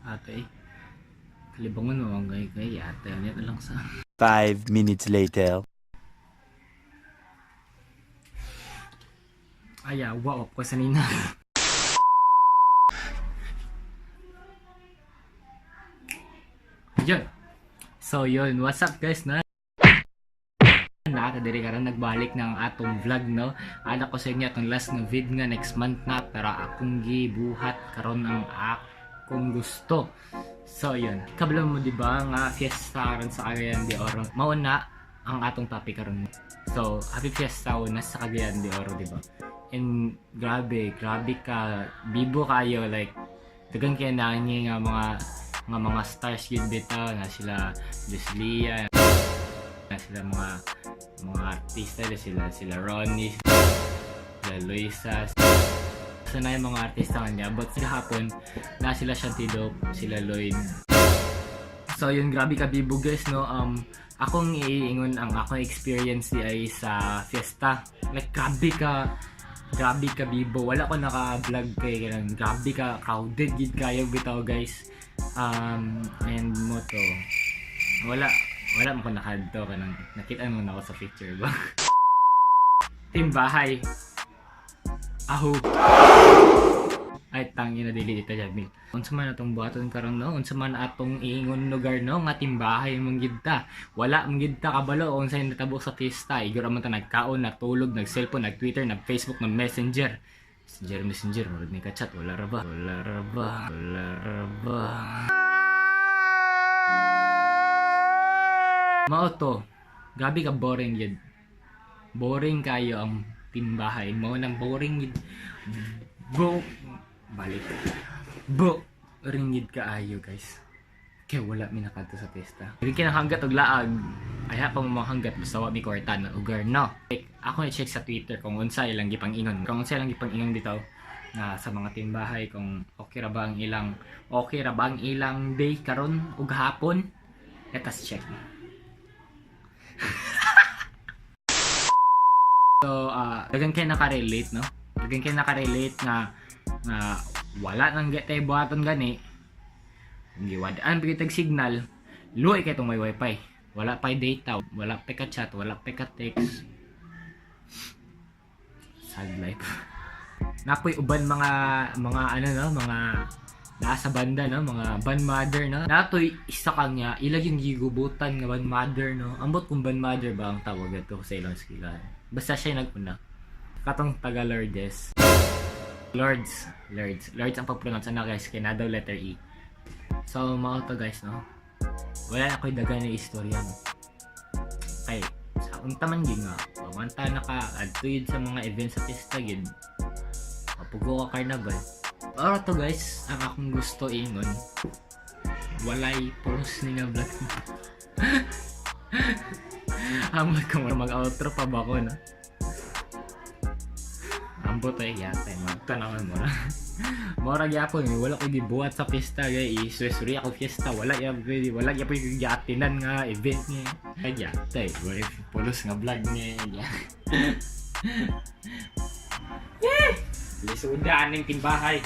Ate. Kalibangon mo ang gay kay ate. Ano na lang sa 5 minutes later. Ay, wow, ko sa nina. Yun. So, yun. What's up, guys, na? Naka diri karon nagbalik ng atong vlog, no. Ada ko sa inyo atong last nga vid nga next month na, pero akong gibuhat karon ang akong gusto. So yun. Kabalo mo di ba nga fiesta karon sa Cagayan de Oro. Mao na ang atong topic karon. So happy fiesta una sa Cagayan de Oro, di ba? And grabe, grabe ka bibo kayo, like dagan kay nani nga mga stars yun bitaw na sila Jeslia, na sila mga artista na sila Ronnie, sila Luisa, sana yung mga artista nga niya. But sila hapon, na sila Shantido, sila Lloyd. So yun, grabe ka bibo, guys, no. Akong iingon ang akong experience di ay sa fiesta. Like grabe ka bibo. Wala ko naka-vlog kay kanang grabe ka crowded gid kayo bitaw, guys. And mo to. Wala mo ko nakadto kanang nakita mo na ako sa picture ba. Team bahay. Aho. Ay, tangina, dili ito Jamil. Unsa man atong buhaton karon, no? Unsa man atong iingon lugar, no, nga timbahay man gid ta. Wala man gid ta kabalo unsay natabo sa fiesta. Igor man ta nagkaon, natulog, nag-cellphone, nag-Twitter, nag-Facebook, nag-Messenger. Messenger, Messenger, murag ni ka-chat, wala ra ba? Wala ra ba? Wala ra ba? Mao to. Grabe ka boring yun. Boring kayo ang timbahay. Mao nang boring yun. Bo balik. Bo ringid kaayo, guys. Kaya wala mi nakadto sa fiesta. Dili kinahanggat og laag. Ay pa mo hanggat basta wa mi kwarta na ugar, no. Like, ako i-check sa Twitter kung unsa ilang gipang-ingon. Kung unsa ilang gipang-ingon dito na sa mga timbahay, kung okay ra ba ang ilang day karon ug hapon. Let us check. So, dagan kayo nakarelate, no? Dagan kayo nakarelate nga nga wala nang getay buhaton gani. Giwadaan pa kitag signal, luoy kay tong may wifi. Wala pa data, wala pa ka chat, wala pa ka text. Sad life. Napoy uban mga ano, no, mga nasa banda, no, mga band mother, no. Natoy isa ka nga ilag yung gigubutan nga band mother, no. Ambot kung band mother ba ang tawag ato sa ilang eskwelahan. Basta siya yung naguna. Katong taga Lourdes. Lords, Lords, Lords ang pag-pronounce ana, guys, kay na daw letter E. So mao to, guys, no. Wala na ako'y dagan na istorya, no. Kay sa unta man gid nga, pamanta na ka adto yun sa mga events sa fiesta gid. Mapugo ka carnival. Pero to, guys, ang akong gusto ingon, walay post ni nga vlog. Ambot ko mag-outro pa ba ko, no? Ambot ay yata, magtanawan mo na. Mora gyapon, eh, wala ko gibuhat sa fiesta gay, isuri ako fiesta, wala ya wala gyapon yung giatinan nga event niya. Ay yata, eh, wala pulos nga vlog niya. Yeah. Lisuda aning timbahay.